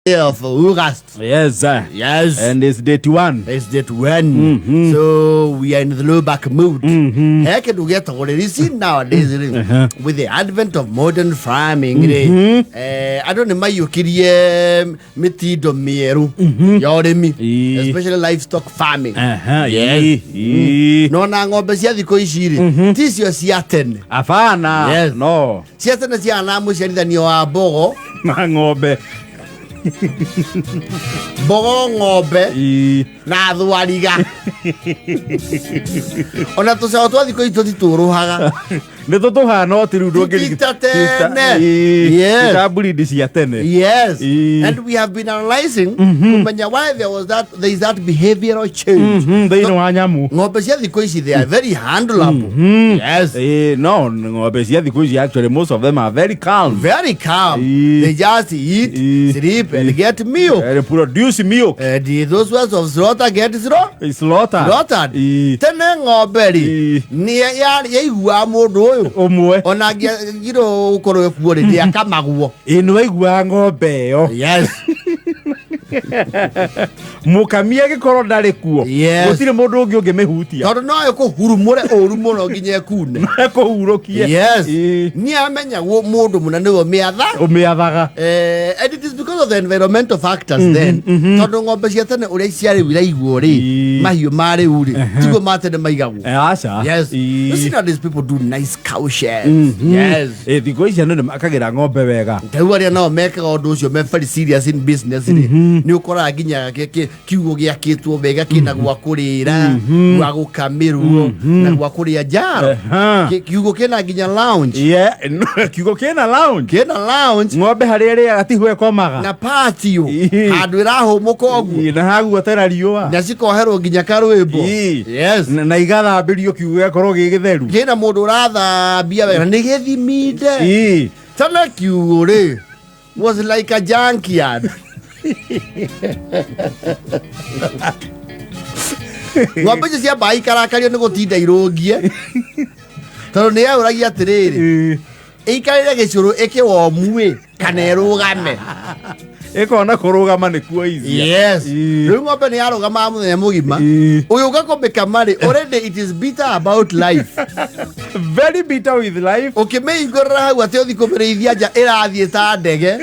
Of August. Yes, sir. Yes. And it's date one. It's date one. So we are in the throwback mood. He kĩndũ gĩetagwo rĩrĩ, you see nowadays rĩ, with the advent of modern farming rĩ, andũ nĩ maiyũkirie mĩtindo mĩerũ ya ũrĩmi, especially livestock farming. Yes. No na ng'ombe cia thikũ ici rĩ, ticio cia tene. Hapana. Yes. No. Cia tene ciana mũciarithanio wa mbogo. Na ng'ombe. Mbogo, ng'ombe na thwariga. Ona tũcaũ twa thikũ ici tũtitũrũhaga. Nĩ tũtũhana o ti rĩu ndũngĩrigi- Ti ta tene. Ti ta breed cia tene. And we have been analyzing kumenya why there is that behavioral change. Thĩinĩ wa nyamũ. Ng'ombe cia thikũ ici, they are very handleable. Yes. No, ng'ombe cia thikũ ici, actually most of them are very calm. Very calm. They just eat, sleep and get milk. And produce milk. And those ones of slaughter get slaughter. Slaughter. Slaughtered. Tene ng'ombe rĩ, nĩ yaiguaga mũndũ ũyũ Ũmwe. Ona angĩagirwo gũkorwo ĩkuo rĩ, ndĩakamagwo. Ĩ, nĩ waiguaga ng'ombe ĩyo. Mũkami agĩkorwo ndarĩ kuo, gũtirĩ mũndũ ũngĩ ũngĩmĩhutia. Tondũ no ĩkũhurumũre ũru mũno nginya ĩkune. Ekũhurũkie. Nĩ amenyagwo mũndũ mũna nĩwe mĩatha. Ũmĩathaga. And it is because of the environmental factors then, tondũ ng'ombe cia tene ũrĩa cia rĩu iraigwo rĩ, mahiũ ma rĩu rĩ, tiguo ma tene maigagwo. Aca. Yes. You see, nowadays people do nice cow sheds. Yes. Thikũ ici andũ nĩ makagĩra ng'ombe wega. Rĩu arĩa nao mekaga ũndũ ũcio me very serious in business rĩ, nĩ ũkoraga nginya kiugo gĩakĩtwo wega, kĩna gwa kũrĩra, gwa gũkamĩrwo na gwa kũrĩa njaro. Kiugo kĩna nginya lounge. Yeah, kiugo kĩna lounge. Kĩna lounge. Ng'ombe harĩa ĩrĩaga tiho ĩkomaga. Na patio, handũ ĩrahũmũka ũguo. Na haguotera riũa. Na cikoherwo nginya karwĩmbo. Na igathambĩrio, kiugo gĩgakorwo gĩ gĩtheru. Kĩna mũndũ ũrathambia wega, nĩ gĩthiminde. Tana kiugo rĩ was like a junkyard. Ng'ombe icio ciambaga ikarakario nĩ gũtinda irũngie, tondũ nĩ yaũragia atĩrĩrĩ, ĩikarĩre gĩcũrũ ĩkĩwomu kana ĩrũgame. Ĩkona kũrũgama nĩkuo easier. Rĩu ng'ombe nĩ yarũgamaga mũthenya mũgima. Ũgĩũka kũmĩkama rĩ, already it is bitter about life. Very bitter with life. Ũkĩmĩhingũrĩra hau atĩ ũthi kũmĩrĩithia nja, ĩrathiĩ ta ndege,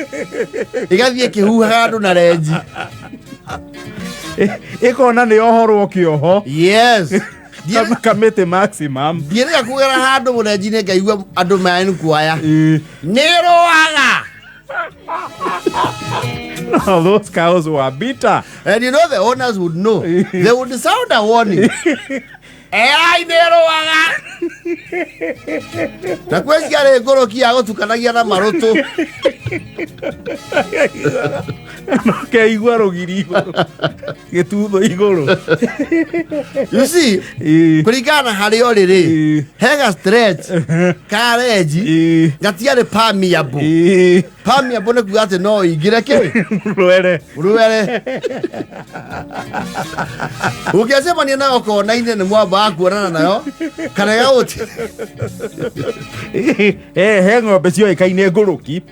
ĩgathiĩ ĩkĩhuhaga andũ na renji. Ĩkona nĩ yohorwo kĩoho. Kamĩtĩ maximum. Ndiĩrĩga kũgera handũ mũrenji-inĩ, ngaigua andũ maenkuaya nĩ ĩrũaga. No, those cows were bitter. And you know the owners would know. They would sound a warning. Ai, nĩ ĩrũaga. Na kwĩ ciarĩ ngũrũki ya gũtukanagia na marũtũ. Keigua rũgiri igũrũ, gĩtutho igũrũ. You see, kũringana na harĩa ũrĩ rĩ, hega stretch ka renji gatiarĩ permeable. Permeable nĩ kuga atĩ no ingĩre kĩ rwere. Rwere. Ũngĩacemania nayo kona-inĩ, nĩ mwamba kuonana nayo kana gagũti. He ng'ombe cioĩkaine ngũrũki.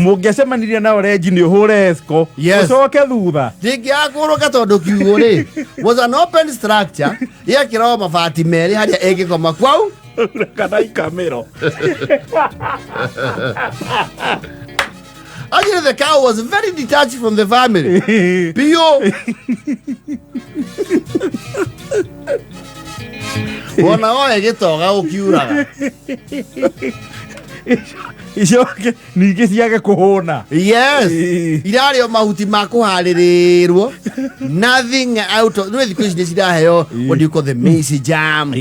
Mũngĩacemanirie nao renji, nĩ ũhũre esco, ũcoke thutha. Ndingĩakũrũka, tondũ kiugo rĩ was an open structure, yekĩrwo mabati merĩ harĩa ĩngĩkoma kwau. Kana ikamĩro. Actually, the cow was very detached from the family. Pio. Wona oe gĩtoga ũkiuraga. Icoke ningĩ ciage kũhũna. Irarĩo mahuti ma kũharĩrĩrwo, nothing out of nĩ thikũ ici nĩ ciraheo, what do you call the maize jam,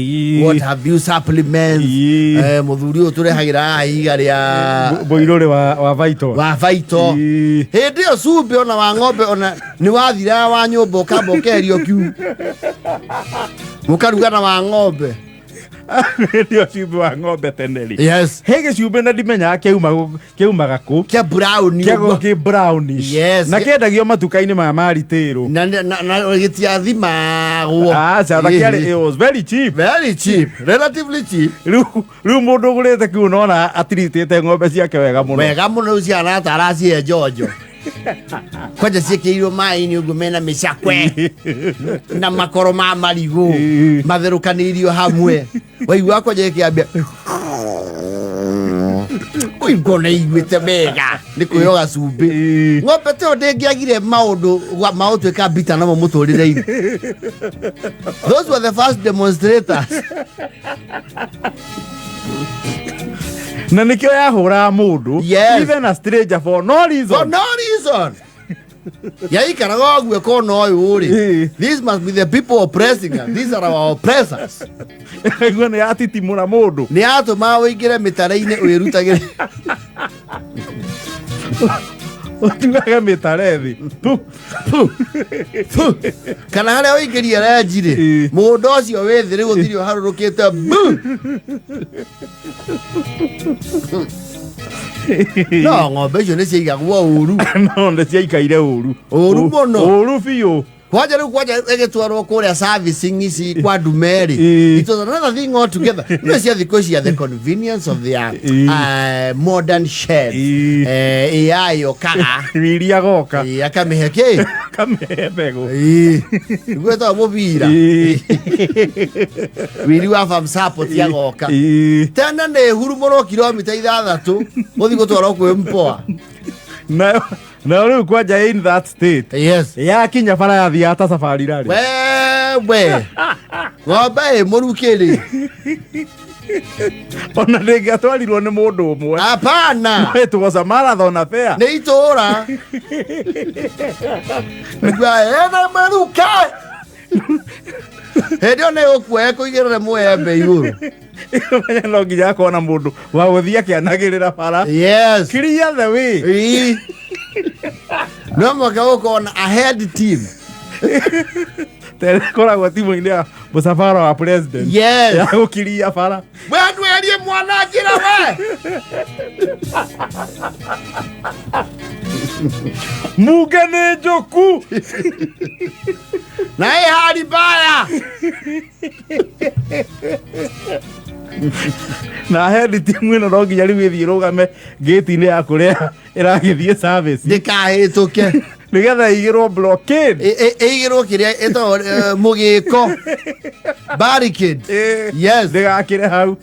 what have you, supplements. Mũthuri ũyũ tũrehagĩra haha ihiga rĩa Mũirũrĩ wa Vital. Wa Vital. Hĩndĩ ĩyo cumbĩ ona wa ng'ombe ona nĩ wathiraga, wa nyũmba ũkamba ũkeherio kiu, mũkaruga na wa ng'ombe. Hĩndĩ ĩyo cumbĩ wa ng'ombe tene rĩ, he gĩcumbĩ na ndimenyaga kĩaumaga kũ. Kĩa brown. Kĩagwo ũguo. Kĩ brownish. Na kĩendagio matuka-inĩ maya ma retail. Na gĩtiathimagwo. Aca, na kĩarĩ, it was very cheap. Very cheap, relatively cheap. Rĩu mũndũ ũgũrĩte kiu nona atiritĩte ng'ombe ciake wega mũno. Wega mũno. Rĩu ciana ta aracihe njonjo. Kwanja ciĩkĩrirwo maĩ-inĩ ũguo mena mĩcakwe na makoro ma marigũ matherũkanĩirio hamwe. Waigua kwanja ĩkĩambia ũigua na iguĩte wega nĩ kwĩyo gacumbĩ. Ng'ombe ta ĩyo ndĩngĩagire maũndũ ma gũtuĩka mbita namo mũtũrĩre-inĩ. Those were the first demonstrators. Na nĩkĩo yahũraga mũndũ. Yes. Even a stranger for no reason. For no reason. Yaikaraga ũguo kona ũyũ rĩ. These must be the people oppressing us. These are our oppressors. Ĩkaigua nĩ yatitimũra mũndũ. Nĩ yatũmaga ũingĩre mĩtare-inĩ wĩrutagĩre. Ũtuage mĩtare thĩ. Tu, Fu, fu. Kana harĩa ũingĩrie renji rĩ, mũgũnda ũcio wĩ thĩ rĩu gũtirĩ ũharũrũkĩte bu. No ng'ombe icio nĩ ciaigagwo ũru. No nĩ ciaikaire ũru. Ũru mũno. Ũru biũ. Kwanja rĩu kwanja ĩgĩtwarwo kũrĩa servicing ici kwa ndume-rĩ. It was another thing altogether. No cia thikũ ici the convenience of their modern sheds. AI yokaga. Wiri agoka. Akamĩhe kĩ? Akamĩhe mbegũ. Nĩguo ĩtagwo mũbira. Wiri wa farm support agoka. Tene nĩ hurumũrwo kilomita 6 gũthiĩ gũtwarwo kwĩ mpoa. Nayo nayo rĩu kwanja in that state. Yes. Yakinya bara yathiaga ta safari rally. Wewe. Ng'ombe ĩ mũrukĩ-rĩ. Ona ndĩngĩatwarirwo nĩ mũndũ ũmwe. Hapana. It was a marathon affair. Nĩ itũũra. Nĩguo ena mũrukĩ. Hĩndĩ ĩyo nĩ ũkuoya ĩkũigĩrĩre mũembe igũrũ. Menya no nginya akorwo na mũndũ wa gũthiĩ akĩanagĩrĩra bara. Yes. Clear the way. Ĩĩ. No mũhaka gũkorwo na a head team. Tene koragwo timu-inĩ ya mũcabara wa president. Yes. Ya gũkiria bara. We ndwerie mwana njĩra we. Munge nĩ njũku. Na ĩ hali mbaya. Na head timu ĩno no nginya rĩu ĩthiĩ ĩrũgame gate-inĩ ya kũrĩa ĩragĩthiĩ service. Ndĩkahĩtũke. Nĩgetha ĩigĩrwo blockade. Ĩigĩrwo kĩrĩa ĩtagwo mũgĩko. Barricade. Yes. Ndĩgakĩre hau.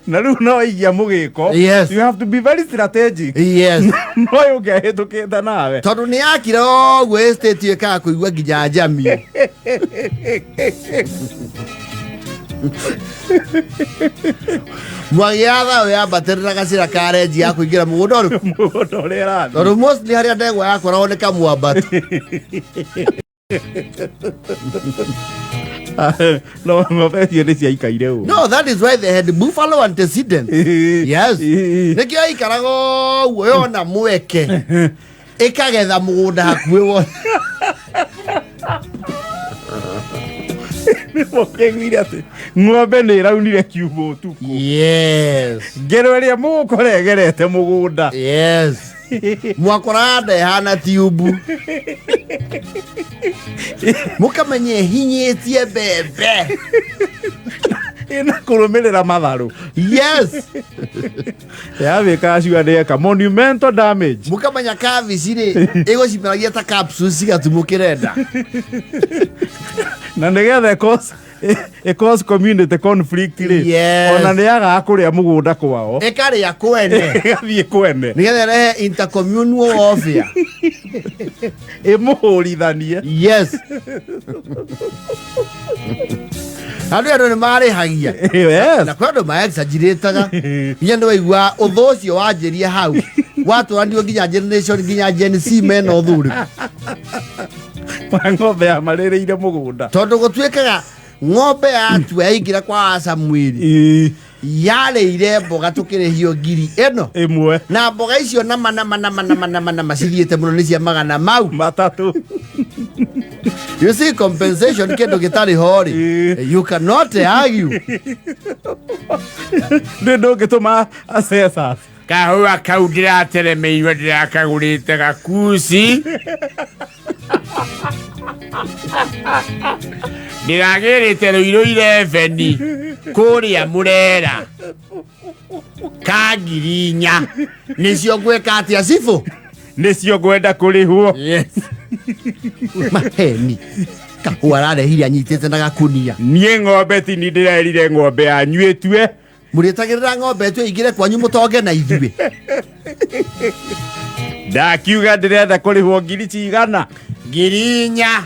Na rĩu no igia mũgĩko. Yes. You have to be very strategic. Yes. No ũngĩahĩtũkĩte nawe. Tondũ nĩ yakira ũguo estate ĩkaga kũigua nginya njami. Mwagĩatha yambatĩrĩra gacĩra ka renji ya kũingĩra mũgũnda ũrĩkũ? Mũgũnda ũrĩa ĩrathiĩ. Tondũ mostly harĩa ndegwa yakoragwo nĩ kamwambato. No ng'ombe icio nĩ ciaikaire ũru. No, that is why they had buffalo antecedents. Yes. Nĩkĩo yaikaraga ũguo yona mweke ĩkagetha mũgũnda hakuhĩ wothe. Mũkĩiguire atĩ ng'ombe nĩ ĩraunire kiugũ ũtukũ. Yes. Ngero ĩrĩa mũgũkora ĩgerete mũgũnda. Yes. Mwakoraga nda ĩhana tiubu. Mũkamenya ĩhinyĩtie mbembe. Ĩna kũrũmĩrĩra matharũ. Yes. Yawĩkaga cua nĩeka monumental damage. Mũkamenya kabici rĩ ĩgũcimeragia ta capsules cigatumũkĩre nda. Na nĩgetha ĩ cause community conflict rĩ. Yes. Ona nĩ yagaga kũrĩa mũgũnda kwao. Ĩkarĩa kwene. Ĩgathiĩ kwene. Nĩgetha ĩrehe intercommunal warfare. Ĩmũhũrithanie. Yes. Andũ andũ nĩ marĩhagia. Yes. Na kwĩ andũ ma-exaggerataga. Nginya nĩ waigua ũthũ ũcio wanjĩria hau. Watũranio nginya generation nginya Gen Z mena ũthũ ũrĩkũ. Ng'ombe ya marĩrĩire mũgũnda. Tondũ gũtuĩkaga ng'ombe yatua yaingĩra kwa Samueli. Yarĩire mboga tũkĩrĩhio ngiri ĩno. Ĩmwe. Na mboga icio nama nama nama nama nama nama cithiĩte mũno nĩ cia magana mau. Matatũ. You see compensation kĩndũ gĩtarĩ ho rĩ. You cannot argue. Ndĩ ndũngĩtũma assessors. Kahũa kau ndĩrateremeirwo ndĩrakagũrĩte gakuci. Ndĩragĩrĩte rũirũ 11 kũrĩa Mũrera ka ngiri inya. Nĩcio ngwĩka atĩa cibũ? Nĩcio ngwenda kũrĩhwo. Yes. Maheni kahũa ararehire anyitĩte na gakunia. Niĩ ng'ombe tini ndĩrerire ng'ombe yanyu ĩtue. Mũrĩtagĩrĩra ng'ombe ĩtue ingĩre kwanyu mũtonge na ithuĩ. Ndakiuga ndĩrenda kũrĩhwo ngiri cigana? 4,000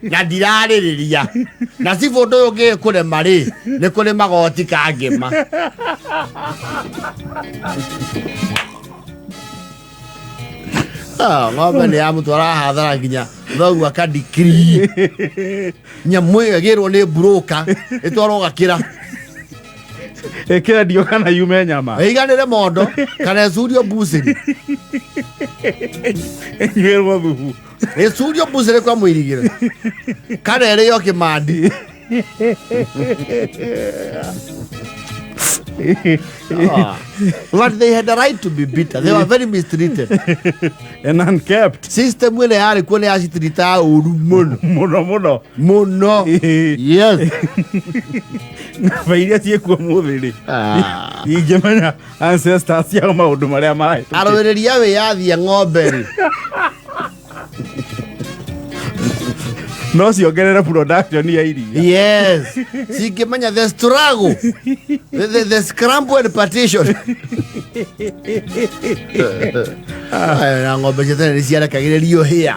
na ndirarĩrĩria na cibũ ũndũ ũyũ ũngĩ kũrema rĩ nĩ kũrĩ magoti kangĩma. Ah, ng'ombe nĩ yamũtwara hathara nginya thoguo akandikiri nyamũ ĩyo ĩgĩrwo nĩ mburũka ĩtwarwo gakĩra. Ĩkĩendio kana yume nyama. Ĩiganĩre mondo kana ĩcurio mbucĩri. Ĩnyuĩrwo thubu. Ĩcurio mbucĩrĩ kwa mũirigĩre kana ĩrĩo kĩmandi. Ah. But they had a right to be bitter. They were very mistreated. And unkept. System ĩrĩa yarĩ kuo nĩ yacitiritaga ũru mũno. Mũno mũno. Mũno. Yes. Ng'ombe iria ciĩkuo mũthĩ rĩ, Ah. ingĩmenya ancestors ciao maũndũ marĩa marahĩtũkĩte. Arũĩrĩri a wĩyathi a ng'ombe rĩ. No ciongerere production ya iria. Yes. Cingĩmenya the struggle. The scramble and partition. Aya, na ng'ombe cia tene nĩ ciarekagĩrĩrio hĩa.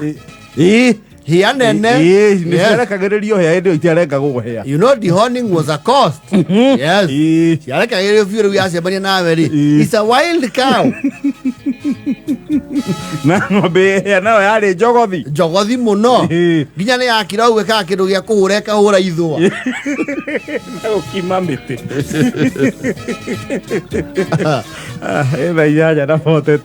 Ĩĩ. Hĩa nene. Ĩĩ, nĩ Yes. ciarekagĩrĩrio hĩa hĩndĩ ĩyo itiarengagwo hĩa. You know dehoning was a cost. Yes. Ĩĩ. Ciarekagĩrĩrio biũ rĩu yacemania nawe rĩ. Ĩĩ. It's a wild cow. Na ng'ombe ĩyo nayo yarĩ njogothi. Njogothi mũno. Ĩĩ. Nginya nĩ yakira ũguo ĩkaga kĩndũ gĩa kũhũra ĩkahũra ithũa. Na gũkima mĩtĩ. Ah, ĩthaa 8:40.